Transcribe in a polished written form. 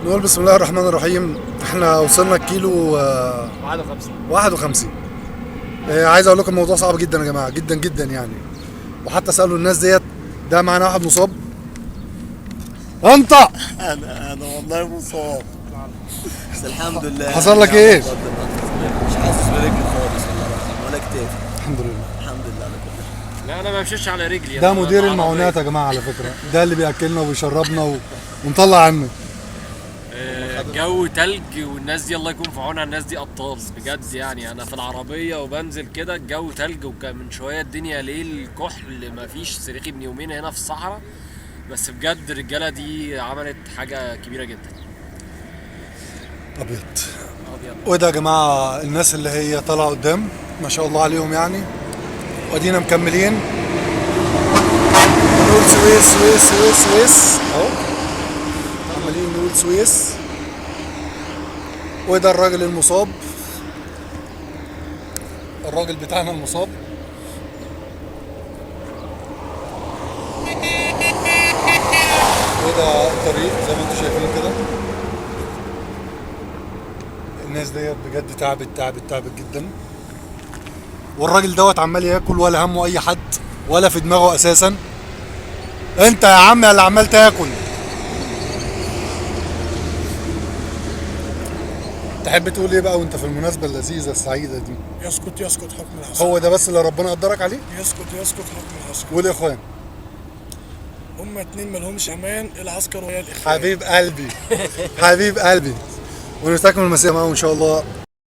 نقول بسم الله الرحمن الرحيم. احنا وصلنا الكيلو 51. 51. عايز اقول لكم الموضوع صعب جدا يا جماعة، جدا جدا يعني. وحتى سالوا الناس ديت، ده معانا واحد مصاب. انت انا والله مصاب، بس الحمد لله. حصل لك ايه؟ مش حاسس برجلي خالص والله العظيم، ولا كتافي. الحمد لله الحمد لله على كل حال. لا انا ما بمشيش على رجلي. ده مدير المعونات يا جماعة على فكرة، ده اللي بياكلنا وبيشربنا ومطلع عنا. جو تلج، والناس دي الله يكون في عونها، الناس دي ابطال بجد يعني. انا في العربية وبنزل كده الجو تلج، وكان من شوية الدنيا ليل كحل، مفيش صريخي من يومين هنا في الصحراء، بس بجد الرجالة دي عملت حاجة كبيرة جدا. ابيض ابيض. وده يا جماعة الناس اللي هي طالعه قدام ما شاء الله عليهم يعني، وادينا مكملين. نقول سويس سويس سويس سويس اهو، عمالين نقول سويس. وده الراجل المصاب، الراجل بتاعنا المصاب. وده الطريق زي ما انتم شايفين كده. الناس ديت بجد تعبت تعبت تعبت جدا، والراجل دوت عمال ياكل ولا همه اي حد ولا في دماغه اساسا. انت يا عم اللي عمال تاكل، تحب تقول ايه بقى وانت في المناسبة اللذيذة السعيدة دي؟ يسقط يسقط حكم العسكر. هو ده بس اللي ربنا قدرك عليه؟ يسقط يسقط حكم العسكر. والاخوان هما اتنين مالهمش امان، العسكر وهي الاخوان. حبيب قلبي حبيب قلبي. ونستكمل المسيرة معاهم ان شاء الله.